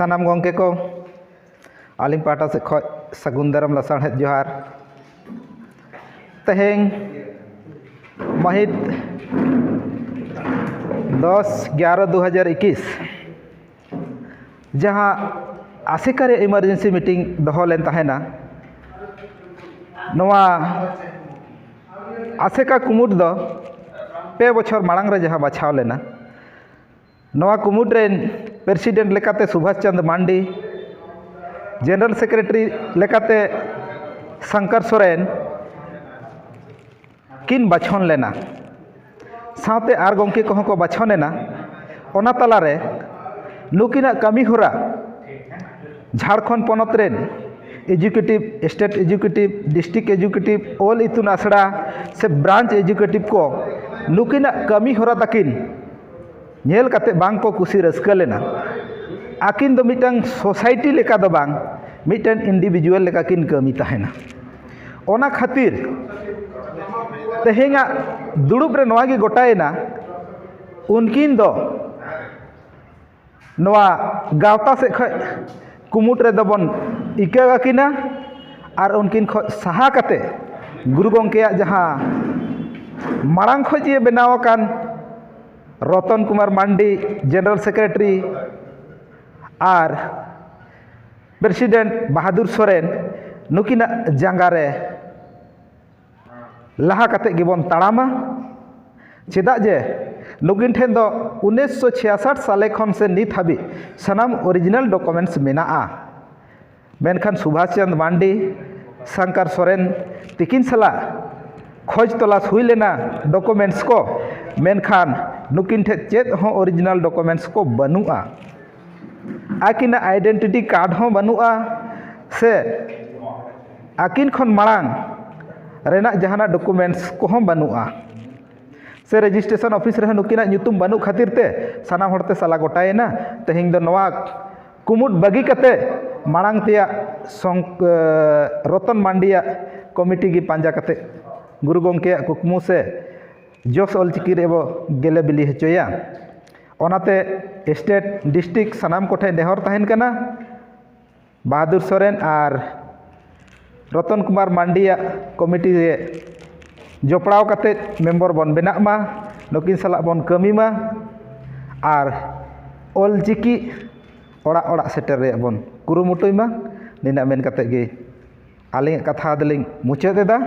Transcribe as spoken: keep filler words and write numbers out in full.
ᱥᱟᱱᱟᱢ ᱜᱚᱢᱠᱮ ᱠᱚ, ᱟᱹᱞᱤᱧ ᱯᱟᱦᱴᱟ ᱥᱮᱫ ᱠᱷᱚᱱ ᱥᱟᱹᱜᱩᱱ ᱫᱟᱨᱟᱢ ᱞᱟᱥᱟᱲᱦᱮᱫ ᱡᱚᱦᱟᱨ᱾ ᱛᱮᱦᱮᱧ ᱢᱟᱹᱦᱤᱛ ᱫᱚᱥ ᱮᱜᱟᱨᱚ ᱫᱩ ᱦᱟᱡᱟᱨ ᱮᱠᱩᱥ, ᱡᱟᱦᱟᱸ ᱟᱥᱮᱠᱟ ᱨᱮ emergency meeting ᱫᱚᱦᱚ ᱞᱮᱱ ᱛᱟᱦᱮᱱᱟ, ᱱᱚᱣᱟ ᱟᱥᱮᱠᱟ ᱠᱩᱢᱩᱴ ᱫᱚ ᱯᱮ ᱵᱚᱪᱷᱚᱨ ᱢᱟᱲᱟᱝ ᱨᱮ ᱡᱟᱦᱟᱸ ᱵᱟᱪᱷᱟᱣ ᱞᱮᱱᱟ, ᱱᱚᱣᱟ ᱠᱩᱢᱩᱴ ᱨᱮᱱ president ᱞᱮᱠᱟᱛᱮ ᱥᱩᱵᱷᱟᱥ ᱪᱟᱸᱫᱽ ᱢᱟᱱᱰᱤ, general secretary ᱞᱮᱠᱟᱛᱮ ᱥᱚᱝᱠᱚᱨ ᱥᱚᱨᱮᱱ ᱠᱤᱱ ᱵᱟᱪᱷᱚᱱ ᱞᱮᱱᱟ, ᱥᱟᱶᱛᱮ ᱟᱨ ᱜᱚᱢᱠᱮ ᱠᱚᱦᱚᱸ ᱠᱚ ᱵᱟᱪᱷᱚᱱ ᱮᱱᱟ᱾ ᱚᱱᱟ ᱛᱟᱞᱟᱨᱮ ᱱᱩᱠᱤᱱᱟᱜ ᱠᱟᱹᱢᱤ ᱦᱚᱨᱟ ᱡᱷᱟᱲᱠᱷᱚᱸᱰ ᱯᱚᱱᱚᱛ ᱨᱮᱱ executive, state executive, district executive, ᱚᱞ ᱤᱛᱩᱱ ᱟᱥᱲᱟ ᱥᱮ branch executive ᱠᱚ ᱱᱩᱠᱤᱱᱟᱜ ᱠᱟᱹᱢᱤ ᱦᱚᱨᱟ ᱛᱟᱹᱠᱤᱱ ᱧᱮᱞ ᱠᱟᱛᱮ ᱵᱟᱝ ᱠᱚ ᱠᱩᱥᱤ ᱨᱟᱹᱥᱠᱟᱹ ᱞᱮᱱᱟ᱾ ᱟᱹᱠᱤᱱ ᱫᱚ ᱢᱤᱫᱴᱟᱝ society ᱞᱮᱠᱟ ᱫᱚ ᱵᱟᱝ, ᱢᱤᱫᱴᱟᱝ individual ᱞᱮᱠᱟ ᱠᱤᱱ ᱠᱟᱹᱢᱤ ᱛᱟᱦᱮᱱᱟ᱾ ᱚᱱᱟ ᱠᱷᱟᱹᱛᱤᱨ ᱛᱮᱦᱮᱧᱟᱜ ᱫᱩᱲᱩᱵ ᱨᱮ ᱱᱚᱣᱟ ᱜᱮ ᱜᱚᱴᱟᱭᱮᱱᱟ, ᱩᱱᱠᱤᱱ ᱫᱚ ᱱᱚᱣᱟ ᱜᱟᱶᱛᱟ ᱥᱮᱫ ᱠᱷᱚᱱ ᱠᱩᱢᱩᱴ ᱨᱮᱫᱚ ᱵᱚᱱ ᱤᱠᱟᱹ ᱟᱹᱠᱤᱱᱟ ᱟᱨ ᱩᱱᱠᱤᱱ ᱠᱷᱚᱱ ᱥᱟᱦᱟ ᱠᱟᱛᱮ ᱜᱩᱨᱩ ᱜᱚᱢᱠᱮᱭᱟᱜ ᱡᱟᱦᱟᱸ ᱢᱟᱲᱟᱝ ᱠᱷᱚᱱ ᱡᱮ ᱵᱮᱱᱟᱣ ᱟᱠᱟᱱ ᱨᱚᱛᱚᱱ ᱠᱩᱢᱟᱨ ᱢᱟᱱᱰᱤ general secretary ᱟᱨ president ᱵᱟᱦᱟᱫᱩᱨ ᱥᱚᱨᱮᱱ, ᱱᱩᱠᱤᱱᱟᱜ ᱡᱟᱸᱜᱟ ᱨᱮ ᱞᱟᱦᱟ ᱠᱟᱛᱮ ᱜᱮᱵᱚᱱ ᱛᱟᱲᱟᱢᱟ᱾ ᱪᱮᱫᱟᱜ ᱡᱮ ᱱᱩᱠᱤᱱ ᱴᱷᱮᱱ ᱫᱚ ᱩᱱᱤᱥᱥᱚ ᱪᱷᱤᱭᱟᱥᱟᱴ ᱥᱟᱞᱮ ᱠᱷᱚᱱ ᱥᱮ ᱱᱤᱛ ᱦᱟᱹᱵᱤᱡ ᱥᱟᱱᱟᱢ original documents ᱢᱮᱱᱟᱜᱼᱟ᱾ ᱢᱮᱱᱠᱷᱟᱱ ᱥᱩᱵᱷᱟᱥ ᱪᱟᱸᱫᱽ ᱢᱟᱱᱰᱤ, ᱥᱚᱝᱠᱚᱨ ᱥᱚᱨᱮᱱ ᱛᱤᱠᱤᱱ ᱥᱟᱞᱟᱜ ᱠᱷᱚᱡᱽ ᱛᱚᱞᱟᱥ ᱦᱩᱭ ᱞᱮᱱᱟ documents ᱠᱚ, ᱢᱮᱱᱠᱷᱟᱱ ᱱᱩᱠᱤᱱ ᱴᱷᱮᱱ ᱪᱮᱫ ᱦᱚᱸ original documents ᱠᱚ ᱵᱟᱹᱱᱩᱜᱼᱟ᱾ ᱟᱹᱠᱤᱱᱟᱜ identity card ᱦᱚᱸ ᱵᱟᱹᱱᱩᱜᱼᱟ, ᱥᱮ ᱟᱹᱠᱤᱱ ᱠᱷᱚᱱ ᱢᱟᱲᱟᱝ ᱨᱮᱱᱟᱜ ᱡᱟᱦᱟᱱᱟᱜ documents ᱠᱚᱦᱚᱸ ᱵᱟᱹᱱᱩᱜᱼᱟ, ᱥᱮ registration office ᱨᱮᱦᱚᱸ ᱱᱩᱠᱤᱱᱟᱜ ᱧᱩᱛᱩᱢ ᱵᱟᱹᱱᱩᱜ ᱠᱷᱟᱹᱛᱤᱨ ᱛᱮ ᱥᱟᱱᱟᱢ ᱦᱚᱲᱛᱮ ᱥᱟᱞᱟ ᱜᱚᱴᱟᱭᱮᱱᱟ᱾ ᱛᱮᱦᱮᱧ ᱫᱚ ᱱᱚᱣᱟ ᱠᱩᱢᱩᱴ ᱵᱟᱹᱜᱤ ᱠᱟᱛᱮ ᱢᱟᱲᱟᱝ ᱛᱮᱭᱟᱜ ᱥᱚᱝ-, ᱮ, ᱨᱚᱛᱚᱱ ᱢᱟᱱᱰᱤᱭᱟᱜ committee ᱜᱮ ᱯᱟᱸᱡᱟ ᱠᱟᱛᱮ ᱜᱩᱨᱩ ᱜᱚᱢᱠᱮᱭᱟᱜ ᱠᱩᱠᱢᱩ ᱥᱮ ᱡᱚᱥ ᱚᱞᱪᱤᱠᱤ ᱨᱮᱵᱚ ᱜᱮᱞᱮ ᱵᱤᱞᱤ ᱦᱚᱪᱚᱭᱟ᱾ ᱚᱱᱟᱛᱮ state district ᱥᱟᱱᱟᱢ ᱠᱚᱴᱷᱮᱱ ᱱᱮᱦᱚᱨ ᱛᱟᱦᱮᱱ ᱠᱟᱱᱟ, ᱵᱟᱦᱟᱫᱩᱨ ᱥᱚᱨᱮᱱ ᱟᱨ ᱨᱚᱛᱚᱱ ᱠᱩᱢᱟᱨ ᱢᱟᱱᱰᱤᱭᱟᱜ ᱠᱚᱢᱤᱴᱤ ᱨᱮ ᱡᱚᱯᱲᱟᱣ ᱠᱟᱛᱮ ᱢᱮᱢᱵᱚᱨ ᱵᱚᱱ ᱵᱮᱱᱟᱜ ᱢᱟ, ᱱᱩᱠᱤᱱ ᱥᱟᱞᱟᱜ ᱵᱚᱱ ᱠᱟᱹᱢᱤ ᱢᱟ ᱟᱨ ᱚᱞ ᱪᱤᱠᱤ ᱚᱲᱟᱜ ᱚᱲᱟᱜ ᱥᱮᱴᱮᱨ ᱨᱮᱭᱟᱜ ᱵᱚᱱ ᱠᱩᱨᱩᱢᱩᱴᱩᱭ ᱢᱟ᱾ ᱱᱤᱱᱟᱹᱜ ᱢᱮᱱ ᱠᱟᱛᱮ ᱜᱮ ᱟᱹᱞᱤᱧᱟᱜ ᱠᱟᱛᱷᱟ ᱫᱚᱞᱤᱧ ᱢᱩᱪᱟᱹᱫ ᱮᱫᱟ᱾